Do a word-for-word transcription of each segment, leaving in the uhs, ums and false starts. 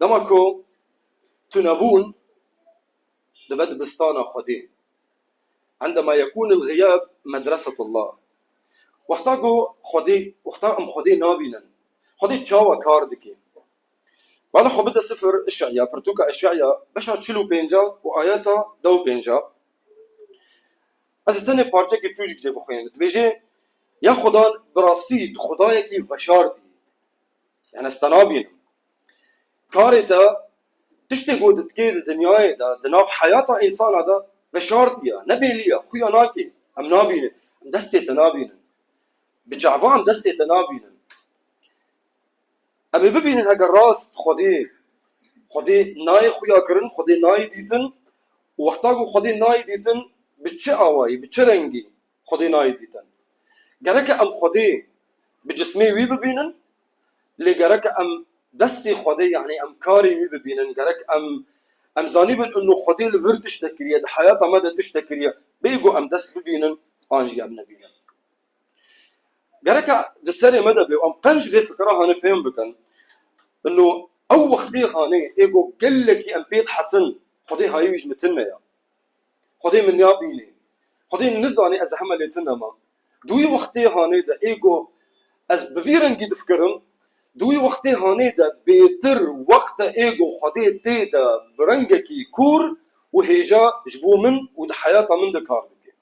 Dema ku tunebûn dibe dibistana Xwedê. عندما يكون الغياب مدرسة الله. Wexta ku Xwedê, wexta em Xwedê nabînin, Xwedê çawa kar dike? Bala xwe bide sifir Işe'ya, pirtûka Işe'ya, beşa çil û pênca û ayeta deh û pênca. Ez ê tenê parçekê tûjik jê bixwînim. Dibêje, ya Xudan bi rastî tu Xwedayekî veşartî. Yani ez te nabînim. Karê te, tiştê ku didikê di dinyayê de, di nav heyata însana de veşartî ye, ne bêlî ye, xuya nake. Em nabînin. Em destê te nabînin. Bi çava em destê te nabînin. Em ê bibînin heger rast Xwedê, Xwedê nayê xuya kirin, Xwedê nayê dîtin û wexta ku Xwedê nayê dîtin, bi çi awayî, bi çi rengî Xwedê nayê dîtin? Gereke em Xwedê bi cismê wî bibînin, lê gereke em destê Xwedê, yanî em karê wî bibînin, gerek em, em zanîbin û Xwedê li vir tiştek kiriye, di heyata me de tiştek kiriye, bê ku em dest bibînin, an jî em nebînin. Gereke di serê me de bê û em qenc vê fikra hanê fêm bikin. Ino ew wextê hanê ê ku gelekî em pê dihesin, Xwedê hayê wî ji min tune ye. Xwedê min nabînê. Xwedê nizanê ez heme lê tune me. Di wî wextê hanê de ê ku ez bi vî rengî difikirim, di wî wextê hanê de bêtir wexte ê ku Xwedê tê de bi rengekî kûr û hêja ji bo min û di heyata min de kar dike.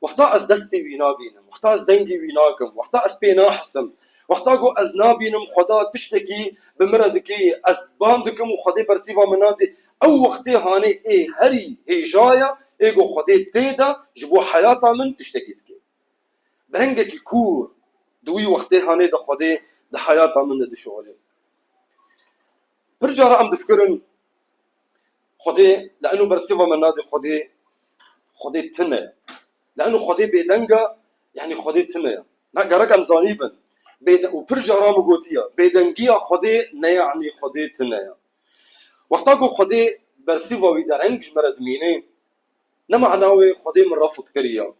Wexta ez destê wî nabînim, wexta ez dengê wî nakim, wexta ez pê nahisim, wexta ku ez nabînim Xweda tiştekî bi min re dikê, ez bam dikim û Xwedê bersîva min nadê, ew wextê hanê ê herî hêja ye, ê ku Xwedê tê de ji bo heyata min tiştekî dike. Bi rengekî kûr di wî wextê hanê de Xwedê di heyata min de dişuxulê. Pir cara em difikirin, Xwedê, li eno bersîva me nadê Xwedê, Xwedê tune ye. Li eno Xwedê bêdeng e, yanî Xwedê tune ye. Na gerek em zanîbin. Bêde-, û pir cara min gotiye, bêdengiya Xwedê ne yanî Xwedê tune ye. Wexta ku Xwedê bersîva wî de reng ji me re dimîne, ne mana wê Xwedê min refût kiriye.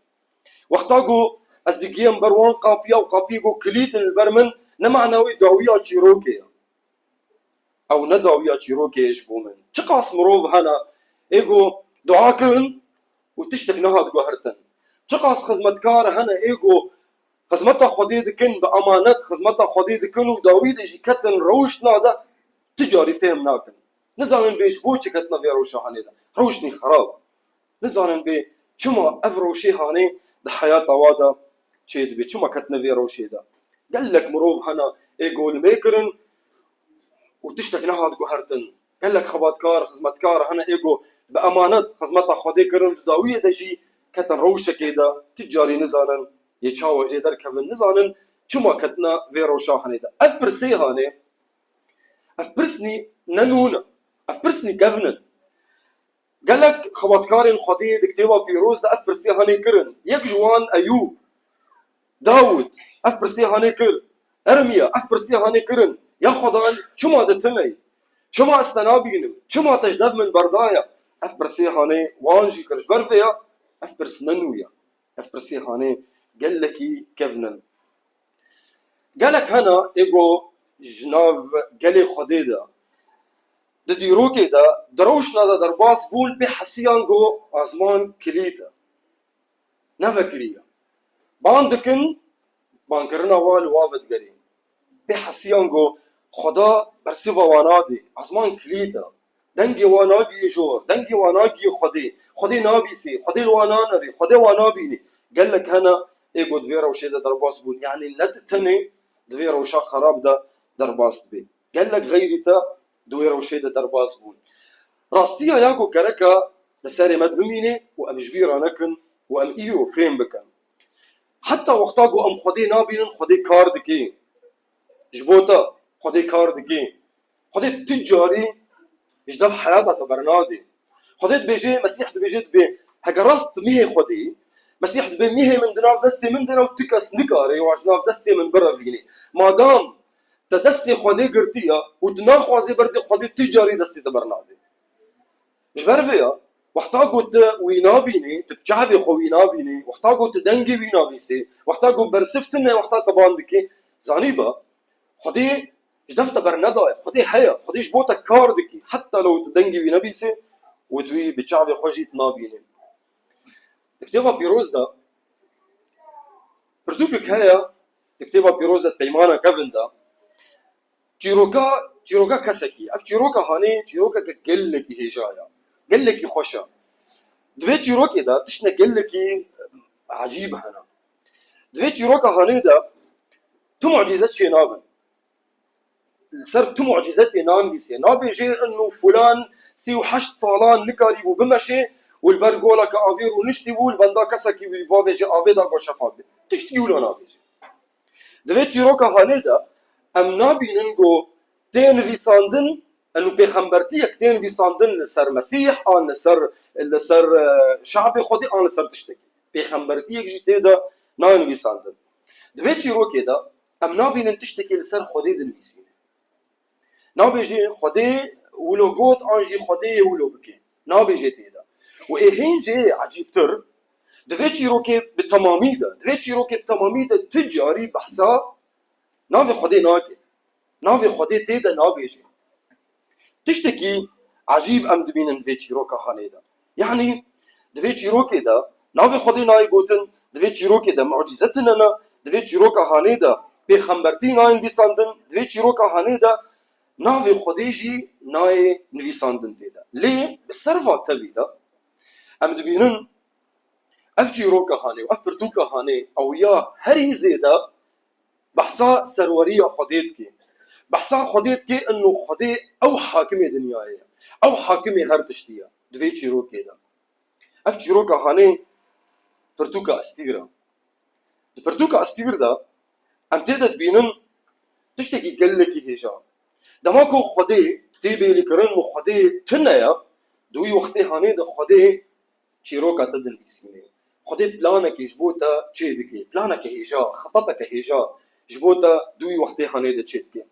Wexta ku ez digiyêm ber wan qapiya û qapiyê ku kilît in li ber min, ne mana wê dawiya çîrokê ye. Ew ne dawiya çîrokê ye ji bo min. Çiqas mirov hene ê ku dua kirin û tiştek nehat guhertin. Çiqas xizmetkar hene ê ku xizmeta Xwedê dikin, bi emanet xizmeta Xwedê dikin û dawî de jî ketin rewşna de, ti carî fêm nakin. Nizanin bê ji bo çi ketine vê rewşa hanê de. Rewşnî xerab. Nizanin bê çima ev rewşê hanê di heyata wa de çêdibe, çima ketine vê rewşê de. Gelek mirov hene ê golimê kirin û tiştek nehat guhertin. Gelek xebatkar, xizmetkar hene ê ku bi emanet xizmeta Xwedê kirin, di dawiyê de jî ketin rewşekê de, ti carî nizanin yê çawa jê derkevin, nizanin çima ketine vê rewşa hanê de. Ev pirsê hanê, ev pirsnî ne nû ne, ev pirsnî kevn in. Gelek xebatkarên Xwedê di Kitêba Pîroz de ev pirsê hanê kirin. Yek ji wan Eyûb, Dawid, ev pirsê hanê kir. Ermiya, ev pirsê hanê kirin. Ya Xwedan, çima di tune yî? Çima ez te nabînim? Çima te ji dev min berdaye? Ev pirsê hanê wan jî kir. Ji ber vê ya ev pirs ne nû ye. Ev pirsê hanê gelekî kevn in. Gelek hene ê ku ji nav gelê Xwedê de, di dîrokê de, di rewşna de derbas bûn, pê hesiyan ku azman kilît e. Nevekiriye. Ban dikin, bankirina wa li wa vedigerîn. Pê hesiyan ku Xweda bersiva wa nadê, azman kilît e. Dengê wa nagihê jor, dengê wa nagihê Xwedê. Xwedê nabîsê, Xwedê li wa nanerê, Xwedê wa nabînê. Gelek hene ê ku di vê rewşê de derbas bûn. Yanî ne ti tenê di vê rewşa xerab de derbas dibê. Gelek xeyrî te di wê rewşê de derbas bûn. Rastiya ya ku gereka di serê me de bimîne û em ji bîr re nekin û em îro fêm bikin. Heta wexta ku em Xwedê nabînin, Xwedê kar dike. Ji bo te Xwedê kar dike. Xwedê tu carî ji dev heyata te bernadê. Xwedê dibêje, Mesîh dibêje, dibê, heger rast tu mihê Xwedê yî, Mesîh dibê, mihê min di nav destê min de ne û tu kes nikare wa ji nav destê min birevînê. Madam te destê Xwedê girtiye û tu naxwazê berdê Xwedê, tu carî destê te bernadê. Ji ber vê ya, wexta ku tu wî nabînî, tu bi çavê xwe wî nabînî, wexta ku tu dengê wî nabîsî, wexta ku bersiv tune, wexta te ban dike, zanî be, Xwedê Ji dev te bernedaye. Xwedê heye. Xwedê ji bo te kar dikî. Heta lew tu dengê wî nebîsê û tu wî bi çavê xwe jî nabînî. Di kitêba pîroz de pirtûkek heye, di kitêba pîroz de peymana kevin de çîroka, çîroka kesekî. Ev çîroka hanê çîrokeke gelekî hêja ye. Gelekî xweş e. Di vê çîrokê de tiştine gelekî ecîb hene. Di vê çîroka hanê de tu mucîze çê nabin. Li ser tu mucîze tê nanivîsê. Nabêjê inu filan sî û heşt salan nikarîbû bimeşê û li ber goleke avê rûniştî bû, li benda kesekî wî bavêjê avê da go şefa bê. Tiştî wilo nabêjê. Di vê çîroka hanê de em nabînin ku tê nivîsandin, inu pêxembertiyek tê nivîsandin li ser Mesîh, an li ser, li ser, e, şabê Xwedê, an li ser tiştekî. Pêxembertiyek jî tê de nayê nivîsandin. Di vê çîrokê de em nabînin tiştekî li ser Xwedê dinivîsîne. Nabêjê Xwedê wilo got an jî Xwedê yê wilo bike. Nabêjê tê de. Û ê hên jê yê ecîbtir, di vê çîrokê bi temamî de, di vê çîrokê bi temamî de tu carî behsa navê Xwedê nake. Navê Xwedê tê de nabêjê. Tiştekî ecîb em dibînin di vê çîroka hanê de. Yanî di vê çîrokê de navê Xwedê nayê gotin, di vê çîrokê de mucîze tune ne, di vê çîroka hanê de pêxembertî nayê nivîsandin, di vê çîroka hanê de navê Xwedê jî nayê nivîsandin tê de. Lê bi ser va tevî de em dibînin ev çîroka hanê û ev pirtûka hanê ew ya herî zêde behsa serweriya Xwedê dike. Behsa Xwedê dike, ino Xwedê ew hakimê dinyayê ye. Ew hakimê her tiştî ye. Di vê çîrokê de. Ev çîroka hanê pirtûka Estîr e. Di pirtûka Estîr de em tê de dibînin tiştekî gelekî hêja. Dema ku Xwedê tê bêlîkirin û Xwedê tune ye, di wî wextê hanê de Xwedê çîroka te dinivîsîne. Xwedê planekê ji bo te çê dike. Planeke hêja, xeteteke hêja ji bo te di wî wextê hanê de çê dike.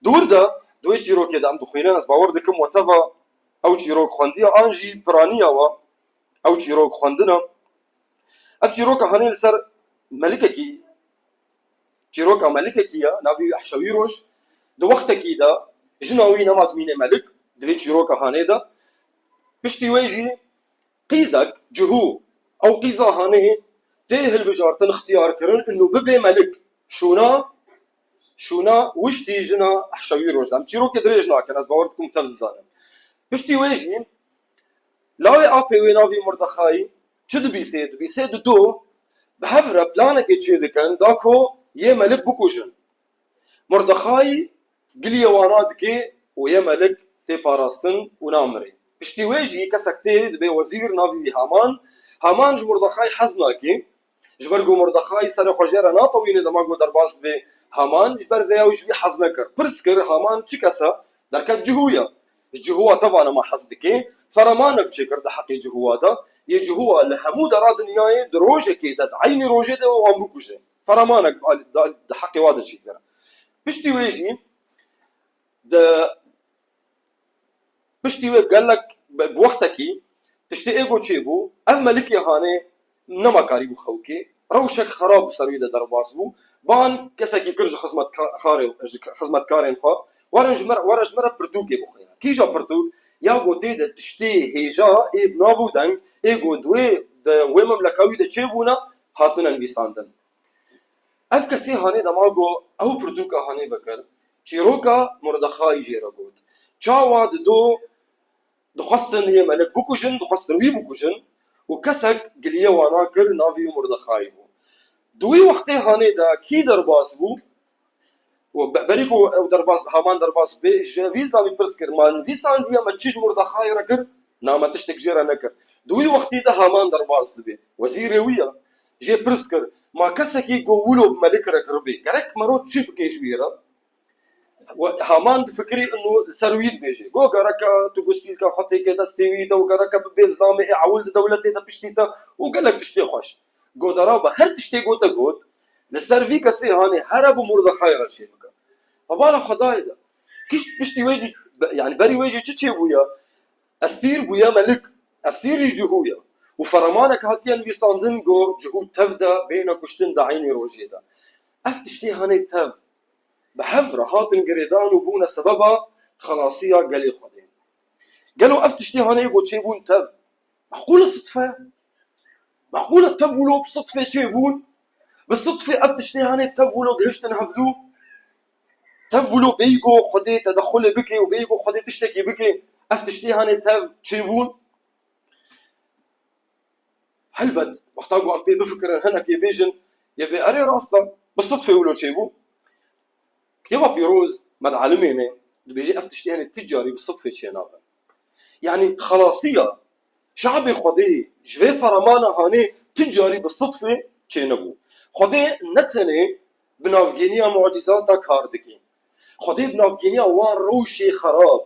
Di wir de, di wê çîrokê de em dixwînin, ez bawer dikim we teva ew çîrok xwendiye an jî piraniya we ew çîrok xwendine. Ev çîroka hanê li ser melikekî, çîroka melikekî ye, navê wî Ehşewîroş. Di wextekî de jina wî nema dimîne melik, di vê çîroka hanê de. Piştî wê jî qîzek, cihû, ew qîza hanê tê hilbijartin, ixtiyar kirin, inu bibe melik. Şûna, şûna wiştî jina Ehşewîroş de. Em çîrokê dirêj nakin, ez bawer dikim tev dizanin. Piştî wê jî lawê apê wê navî Mordexayî çi dibîsê? Dibîsê dido bi hev re planekê çê dikin, da ku yê melik bikujin. Mordexayî giliyê wana dike û yê melik tê parastin û namirê. Piştî wê jî kesek tê dibe wezîr, navê wî Haman. Haman ji Mordexayî hez nake. Ji ber ku Mordexayî serê xwe jê re natewîne dema ku derbas dibe Haman, ji ber vê ew ji wî hez nekir. Pirs kir, Haman çi kes e? Derket cihû ye. Ji cihûa te va nema hez dike. Feremanek çêkir di heqê cihûa de. Yê cihûa li hemû dera dinyayê di rojekê de, di eynî rojê de wan bikuje. Feremanek di heqê wa de çêkir. Piştî wê jî di, piştî wê gelek bi, bi wextekî tiştê êgo çêbû, ev melikê hanê nema karîbû xew ke, rewşek xerab bi ser wî de derbas bû. Ban kesekî kir ji xizmetkarê, ji xizmetkarên xwe, werin ji me re, were ji me re pirtûkê bixwîne. Kîja pirtûk? Ya ku tê de tiştê hêja ê bi nav û deng ê ku di wê, di wê memleka wî de çêbûne, hatine nivîsandin. Ev kesê hanê dema ku ew pirtûka hanê vekir, çîroka Mordexayî jê re got. Çawa dido dixwestin yê melik bikujin, dixwestin wî bikujin û kesek giliyê wana kir, navê wî Mordexayî bû. Di wî wextê hanê de kî derbas bû? Û be-, berî ku ew derbas, Haman derbas bê, ji vî zilamî pirs kir, ma nivîsandiye me çi ji Mordexayî re kir? Na, me tiştek jê re nekir. Di wî wextî de Haman derbas dibe. Wezîrê wî ye. Jê pirs kir, ma kesekî ku wilo bi melik re kiribê, gerek mero çi bike ji wî re? We, Haman difikirî inu li ser wî dibêje. Go gereke tu gustîlka xwe têke destê wî de û gereke bibê zilamê ê ewil di dewletê de piştî te û gelek tiştê xweş. Godara be her tiştê gote got, li ser vî kesê hanê here bi Mordexayê re çê bike. Hebala Xwedayê de. Kişt piştî wê jî, be-, yanî berî wê jî çi çêbûye? Estîr bûye melik. Estîr jî cihû ye. Û feremanek hatiye nivîsandin ku cihû tev de bêne kuştin di eynî rojê de. Ev tiştê hanê tev bi hev re hatin girêdan û bûne sebeba xelasiya gelê Xwedê. Gelo ev tiştê hanê got çêbûn tev? Meqûl e sidfe? Meqûl e tev wilo bi sidfê çêbûn? Bi sidfê ev tiştê hanê tev wilo gihiştin hevdû? Tev wilo bêyî go Xwedê tedexulê bike û bêyî go Xwedê tiştekî bike, ev tiştê hanê tev çêbûn? Helbet, wexta ku em pê bifikirin, hinekê bêjin, yê bê erê rast e, bi sidfê wilo çêbû. Kitêba Pîroz me dielîmêne, dibêje ev tiştê hanê ti carî bi sidfê çênabin. Yanî xelasiya şabê Xwedê ji vê feramana hanê ti carî bi sidfê çênebû. Xwedê ne tenê bi navgêniya mucîzata kar dike. Xwedê bi navgêniya wan rewşê xerab,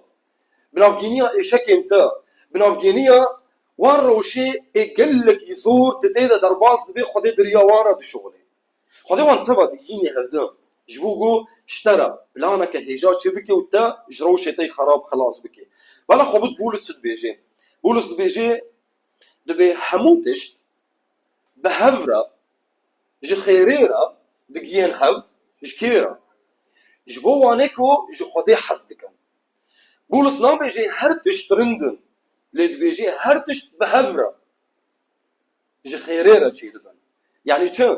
bi navgêniya êşekên te, bi navgêniya wan rewşê ê gelekî zor tu tê de derbas dibê, Xwedê di riya wan re dişuxulê. Xwedê wan teva digihînê hevdin. Ji bo ku ji te re planeke hêja çêbike û te ji rewşê te yê xerab xilas bike. Bala xwe bid Bûlis çi dibêje? Bûlis dibêje, dibê hemû tişt bi hev re, ji xêrê re digiyên hev, ji kê re? Ji bo wanê ku ji Xwedê hez dikin. Bûlis nabêje her tişt rind in, lê dibêje her tişt bi hev re, ji xêrê re çêdibin. Yanî çi?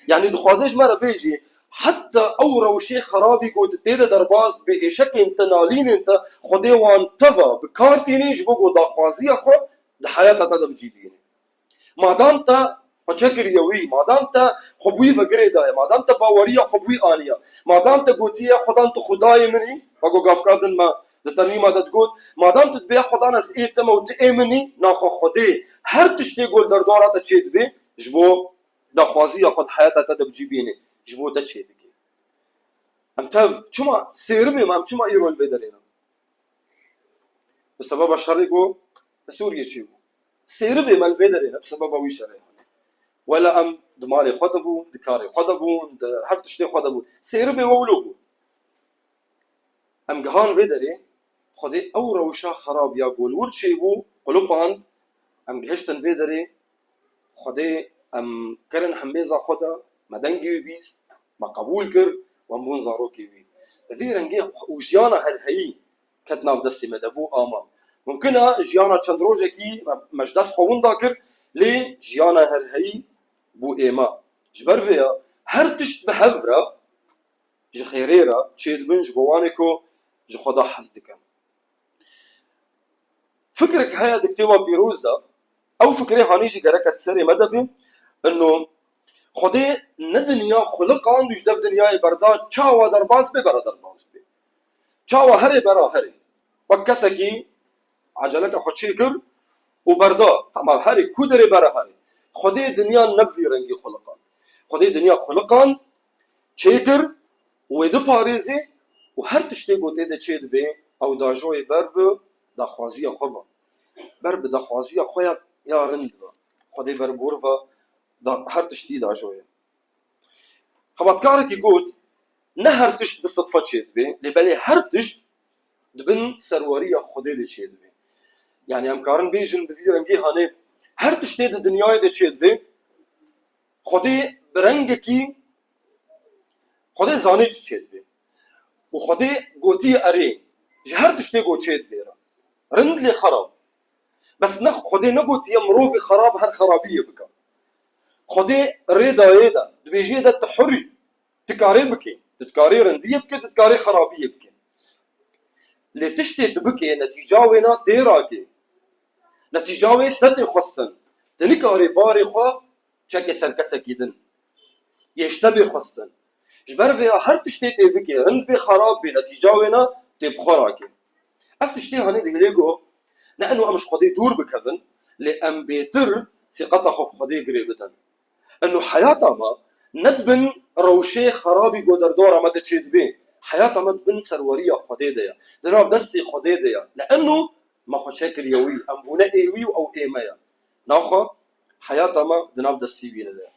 Yanî dixwaze ji me re bêjî, heta ew rewşê xerabî ku tu tê de derbas dibî, êşekên te, nalînên te, Xwedê wan teva bi kar tînî ji bo ku daxwaziya xwe di heyata te de bi cî bînî. Madam te xwe çekiriye wî, madam te xwe bi wî ve girê daye, madam te baweriya xwe bi wî aniye, madam te gotiye, Xudan tu Xwedayê min î, wek ku gavka din me di termîma de digot, madam tu dibê Xudan ez ê te me û tu ê min î, naxwe Xwedê her tiştê ku li derdora te çêdibê, ji bo daxwaziya xwe di heyata te de bi cî bînê, ji bo te çêdike. Em tev çima sêribê me, em çima îro li vê derê ne? Bi sebeba şerê ku li Sûriyê çêbû. Sêribê me li vê derê ne, bi sebeba wî şerê hane. Wela em di malê xwe de bûn, di karê xwe de bûn, di her tiştê xwe de bûn. Sêribê we wilo bû. Em gihan vê derê, Xwedê ew rewşa xerab ya ku li wir çêbû, qulipand, em gihiştin vê derê, Xwedê em kirin hembêza xwe de, me dengê wî bîst, me qebûl kir û em bûn zarokê wî. Bi vî rengê û jiyana herheyî ket nav destê me de, bû ama. Mumkin e jiyana çend rojekî me, me ji dest xwe winda kir, lê jiyana herheyî bû ê me. Ji ber vê ya her tişt bi hev re, ji xêrê re çêdibin ji bo wanê ku ji Xweda hez dikin. Fikrek heye di kitêba pîroz de, ew fikrê hanî jî gereke di serê me de be, ino Xwedê ne dinya xuliqand û ji dev dinyayê berda çawa derbas bê, bera derbas bê. Çawa herê bera herê. Wek kesekî eceleke xwe çêkir û berda. Hema herê ku derê bera herê. Xwedê dinya ne bi vî rengî xuliqand. Xwedê dinya xuliqand, çêkir û wê diparêzê û her tiştê ku tê de çêdibe, ew dajoyê ber bi daxwaziya xwe ve. Ber bi daxwaziya xwe ya, ya rind ve. Xwedê ber bi wir ve da, her tiştî dajoyê. Xebatkarekî got, ne her tişt bi sidfe çêdibe, lê belê her tişt di bin serweriya Xwedê de çêdibe. Yanî em karin bêjin bi vî rengî hanê her tiştê di dinyayê de çêdibe, Xwedê bi rengekî, Xwedê zanî çi çêdibe. Û Xwedê gotiye erê, ji her tiştê ku çêdibe re. Rind lê xerab. Bes ne, Xwedê negotiye mirovê xerab her xerabiyê bike. Xwedê rê dayê de, dibêjê de tu hur î, tu karê bikî. Tu dikarî rindiyê bikî, tu dikarî xerabiyê bikî. Lê tiştê tu bikê, netîca wê na tê rakê. Netîca wê ji te tê xwestin. Tu nikarê barê xwe çeke ser kesekî din. Yê ji te bê xwestin. Ji ber vê ya her tiştê tê bikê, rind bê, xerab bê, netîca wê na tê bi xwe rakê. Ev tiştê hanê dihêlê ku ne eno em ji Xwedê dûr bikevin, lê em bêtir sîqeta xwe bi Xwedê girê bidin. Eno heyata me ne di bin rewşê xerabî ku derdora me de çêdibê. Heyata me di bin serweriya Xwedê de ye. Di nav destê Xwedê de ye. Li eno me xwe çekiriye wî. Em bûne ê wî û ew ê me ye. Naxwe heyata me di nav destê wî de ye.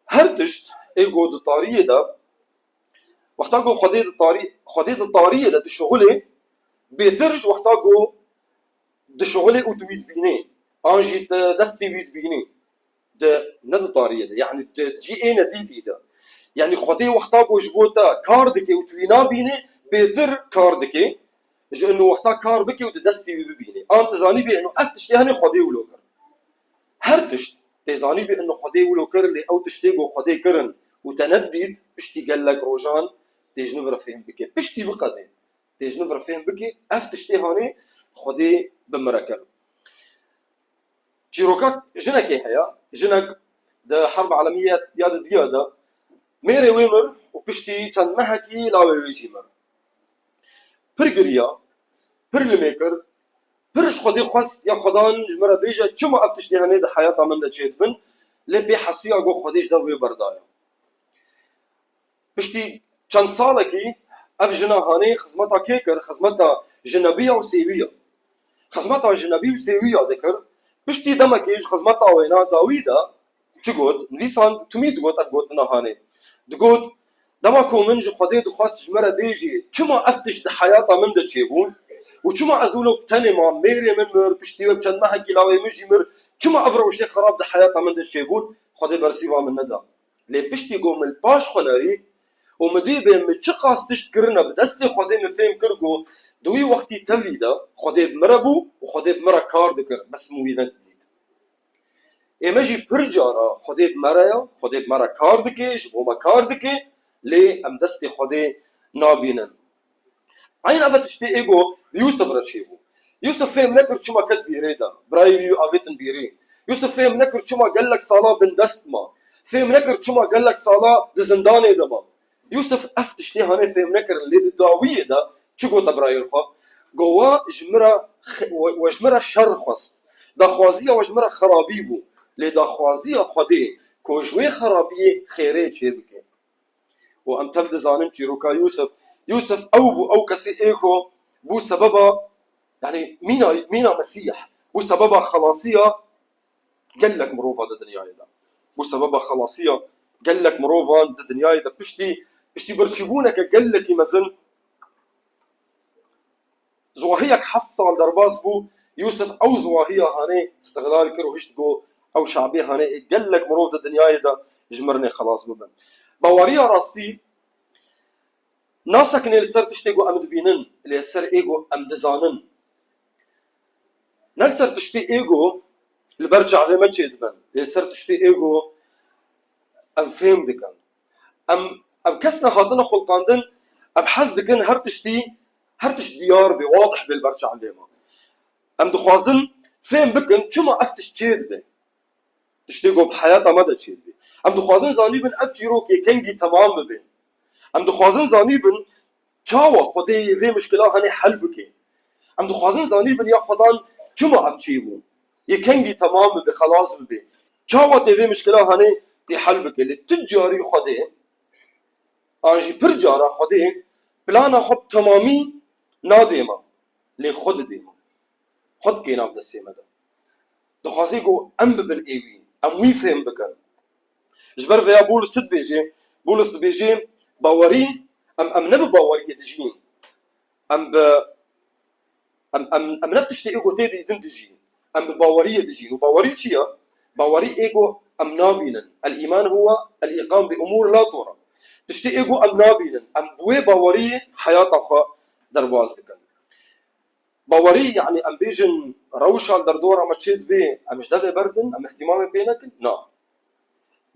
Her tişt ê ku di tariyê de, wexta ku Xwedê di tarî-, Xwedê di tariyê de dişuxulê, bêtir ji wexta ku dişuxulê û tu wî dibînî, an jî tu destê wî dibînî, di, ne di tariyê de, yanî di cihê nedîtî de. Yanî Xwedê wexta ku ji bo te kar dike û tu wî nabînî, bêtir kar dike, ji ino wexta kar bike û tu destê wî bibînî. An tu zanîbî ino ev tiştê hene Xwedê wilo kir. Her tişt tê zanîbî ino Xwedê wilo kir, lê ew tiştê ku Xwedê kirin û te nedît, piştî gelek rojan tê ji nû re fêm bike. Piştî biqedê tê ji nû re fêm bike, ev tiştê hane Xwedê bi min re kir. Çîroka jinekê heye. Jinek di Herba Alemî ya di diya de mêrê wê mir û piştî çend mehekî lawê wê jî mir. Pir giriya, pir limê kir, pir ji Xwedê xwest, ya Xwedan ji min re bêje, çima ev tiştê hene di heyata min de çêdibin, lê pê hesiya got Xwedê ji dev wê berdaya. Piştî çend salekî ev jina hanê xizmeta kê kir? Xizmeta ji nebiya û sêwiya. Xizmeta ji nebî û sêwiya dikir. Piştî demekê ji xizmeta wêna dawî de çi got? Nivîsan Tumî digot ev gotina hanê. Digot, dema ku min ji Xwedê dixwest ji me re bêjê, çima ev tişt di heyata min de çêbûn? Û çima ez wilo bi tenê mam, mêrê min mir, piştî wê bi çend mehekî lawê min jî mir, çima ev rewşê xerab di heyata min de çêbûn? Xwedê bersîva min neda. Lê piştî ku min li paş xwe nerî û min dî bê min çiqas tişt kirine bi destê Xwedê, min fêm kir ku di wî wextî tevî de Xwedê bi min re bû û Xwedê bi min re kar dikir, bes min wî nedidît. Ê me jî pir cara Xwedê bi me re ye, Xwedê bi me re kar dike, ji bo me kar dike, lê em destê Xwedê nabînin. Eyn ev tiştê ê got bi Yûsif re çêbû. Yûsif fêm nekir çima ket bîrê de. Birayê wî avêtin bîrê. Yûsif fêm nekir çima gelek sala bindest ma. Fêm nekir çima gelek sala di zindanê de ma. Yûsif ev tiştê hane fêm nekirin, lê di dawiyê de çi gote birayên xwe? Got, we ji min re xe-, we, we ji min re şer xwest. Daxwaziya we ji min re xerabî bû. Lê daxwaziya Xwedê ku ji wê xerabiyê xêrê çêbike. Û em tev dizanin çîroka Yûsif. Yûsif ew bû, ew kesê ê ku bû sebeba, yanî mîna, mîna Mesîh, bû sebeba xelasiya gelek mirova di dinyayê de. Bû sebeba xelasiya gelek mirovan di dinyayê de. Piştî, piştî birçîbûneke gelekî mezin, ziwahiyek heft sal derbas bû, Yûsif ew ziwahiya hanê îstixlal kir û hişt got, ew şabê hanê ê gelek mirov di dinyayê de ji mirinê xelas bibin. Baweriya rastî nasekinê li ser tiştê ku em dibînin, lê ser ê ku em dizanin. Ne li ser tiştê ê ku li ber çavê me çêdibin, lê ser tiştê ê ku em fêm dikin. Em, em kes ne hatine xulqandin, em hez dikin her tiştî, her tişt diyar bê, wadih bê li ber çavê me. Em dixwazin fêm bikin çima ev tişt çêdibe. Tiştê ku bi heyata me de çêdibe. Em dixwazin zanîbin ev çîrokê kengî temam bibe. Em dixwazin zanîbin çawa Xwedê yê vê mişkila hanê hel bike. Em dixwazin zanîbin ya Xwedan çima ev çêbû. Yê kengî temam bibe, xelas bibe. Çawa tê vê mişkila hanê tê hel bike. Lê tu carî Xwedê, an jî pir cara Xwedê plana xwe bi temamî nadê me. Lê xwe didê me. Xwe dikê nav destê me de. Dixwaze ku em bibin ê wî, em wî fêm bikin. Ji ber vêya Bûlis çi dibêje? Bûlis dibêje, bawerî, em, em ne bi baweriyê dijîn. Em bi, em, em, em ne tiştê ê ku tê dîtin dijîn. Em bi baweriyê dijîn. Û bawerî çi ye? Bawerî ê ku em nabînin. El-îman huwe el-îqan bi umûr la tura. Tiştê ê ku em nabînin. Em bi wê baweriyê heyata xwe derbas dikin. Bawerî, yanî em bêjin rewşa li derdora me çê dibe, em ji devê berdin, em îhtîmamê pê nekin? Na.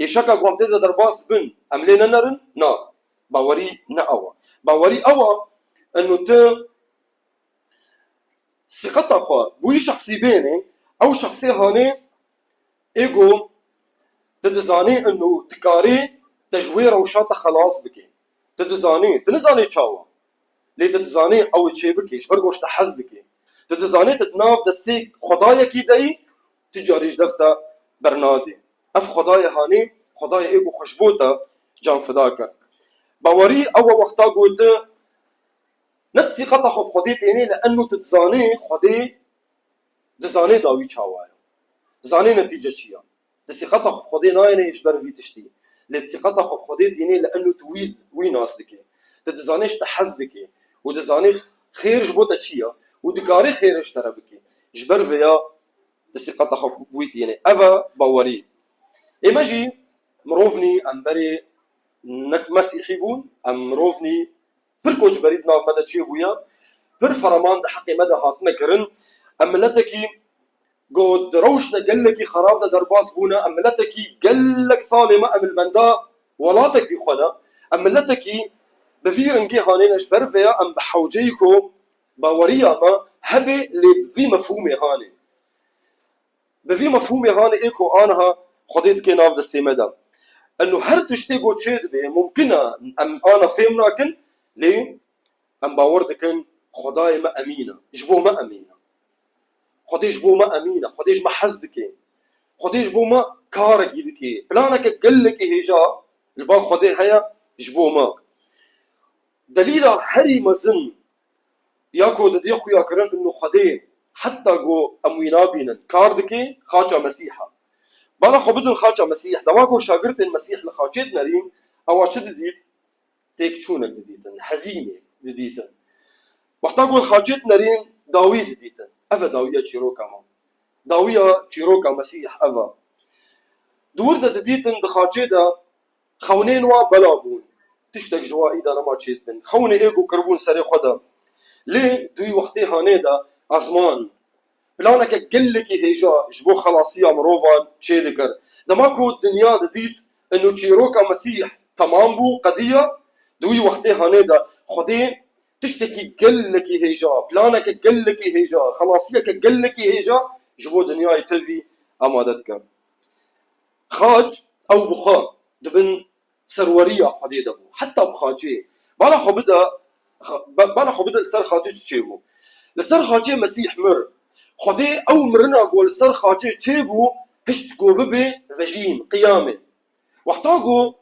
Êşeka ku em tê de derbas dibin, em lê nenerin? Na. Bawerî ne ew e. Bawerî ew e, eno tu sîqeta xwe bûyî şexsî bênê, ew şexsê hanê ê ku tu dizanî eno dikarî te ji wê rewşa te xelas bike. Tu dizanî, tu nizanî çawa. Lê tu dizanî ew ê çê bike, ji ber ku ji te hez dike. Tu dizanî tu di nav destê Xwedayekî de yî, tu carî ji dev te bernadê. Ev Xwedayê hanê, Xwedayê ê ku xwe ji bo te can fida kir. Bawerî ew e wexta ku tu ne sîqeta xwe bi Xwedê tênê, lê eno tu dizanî Xwedê dizanê dawî çawa ye. Dizanê netîce çi ye. Tu sîqeta xwe bi Xwedê nayênê ji ber vî tiştî. Lê tu sîqeta xwe bi Xwedê tînê li eno tu wî, wî nas dikî. Tu dizanê ji te hez dikî. Û dizanê xêr ji bo te çi ye. Û dikarê xêrê ji te re bikî. Ji ber vêya tu sîqeta xwe bi wî tînê. Ev e bawerî. Ê me jî mirov nî em berê nek Mesîhî bûn, em mirovnî pir koçberî di nav me de çêbûye, pir fereman di heqê me de hatine kirin. Em miletekî ku di rewşte gelekî xerab de derbas bûne, em miletekî gelek salê me em li benda welatekî xwe ne, em miletekî bi vî rengê hanêne ji ber vêya em bi hewceyî ku baweriya me hebe lê bi vî mefhûmê hanê. Bi vî mefhûmê hanê ê ku aniha Xwedê dike nav destê me de. Eno her tiştê ku çêdibe, mumkin e em ana fêm nakin, lê em bawer dikin Xwedayê me emîn e, ji bo me emîn e. Xwedê ji bo me emîn e, Xwedê ji me hez dike. Xwedê ji bo me karekî dike. Planeke gelekî hêja li ba Xwedê heye ji bo me. Delîla herî mezin ya ku didê xuya kirin ino Xwedê heta ku em wî nabînin kar dike, xaça Mesîh e. Bala xwe bidin xaça Mesîh. Dema ku şagirtên Mesîh li xaçê dinerîn, ewa çi didît? Têkçûnek didîtin, hezînê didîtin. Wexta ku li xaçê dinerîn, dawî didîtin. Ev e dawiya çîroka me. Dawiya çîroka Mesîh ev e. Di wir de didîtin di xaçê de xewnên wa bela bûn. Tiştek ji wa îda nema çêdibin. Xewnê ê ku kiribûn serê xwe de. Lê di wî wextê hanê de ezman planeke gelekî hêja ji bo xelasiya mirovan çêdikir. Dema ku dinya didît ino çîroka Mesîh temam bû, qediya, di wî wextê hanê de Xwedê tiştekî gelekî hêja, planeke gelekî hêja, xelasiyeke gelekî hêja ji bo dinyayê tevî amade dike. Xaç ew bi xwe di bin serweriya Xwedê de bû. Heta bi xaçê. Bala xwe bide, xa-, be-, bala xwe bide li ser xaçê çi çêbû? Li ser xaçê Mesîh mir. Xwedê ew mirina ku li ser xaçê çêbû, hişt ku bibe vejîn, qiyamê. Wexta ku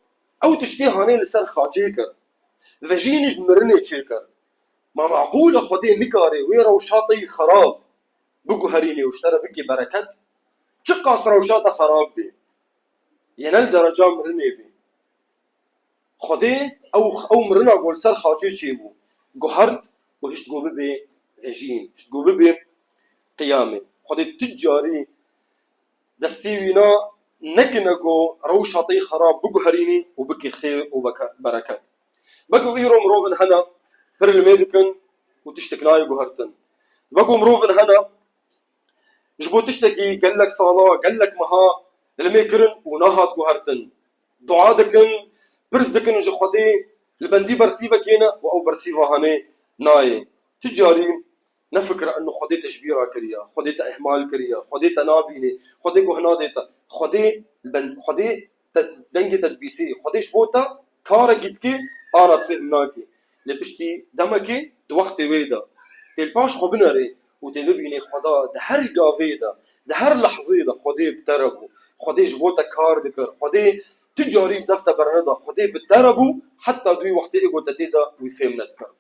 ew tiştê hanê li ser xaçê kir, vejîn ji mirinê çêkir. Ma meqûl e Xwedê nikare wê rewşateyî xerab biguherînê û ji te re bike bereket? Çiqas rewşa te xerab bê, yê ne li dereca mirinê bê. Xwedê ew, ew mirina ku li ser xaçê çêbû, guhert û hişt ku bibe vejîn, hişt ku bibe qiyamê. Xwedê tu carî destê wîna nekine ku rewşa te yê xerab biguherînî û bike xêr û beke-, bereket. Weke îro mirovin hene, pir limê dikin û tiştek nayê guhertin. Weke mirovin hene, ji bo tiştekî gelek sala, gelek meha limê kirin û nahat guhertin. Dua dikin, pirs dikin ji Xwedê, li bendî bersîvekê ne û ew bersîva hanê nayê. Tu carî nefikire eno Xwedê te ji bîra kiriye, Xwedê te ihmal kiriye, Xwedê te nabînê, Xwedê guh nade te. Xwedê li ben-, Xwedê te dengê te dibîsê, Xwedê ji bo te karekî dike, ana difêm nake. Lê piştî demekê di wextê wê de tê li paş xwe binerê û tê bibînê Xweda di her gavê de, di her lehzê de Xwedê bi te re bû. Xwedê ji bo te kar dikir. Xwedê tu carî ji def te berneda. Xwedê bi te re bû heta di wî wextê ê ku te tê de wî fêm nedikir.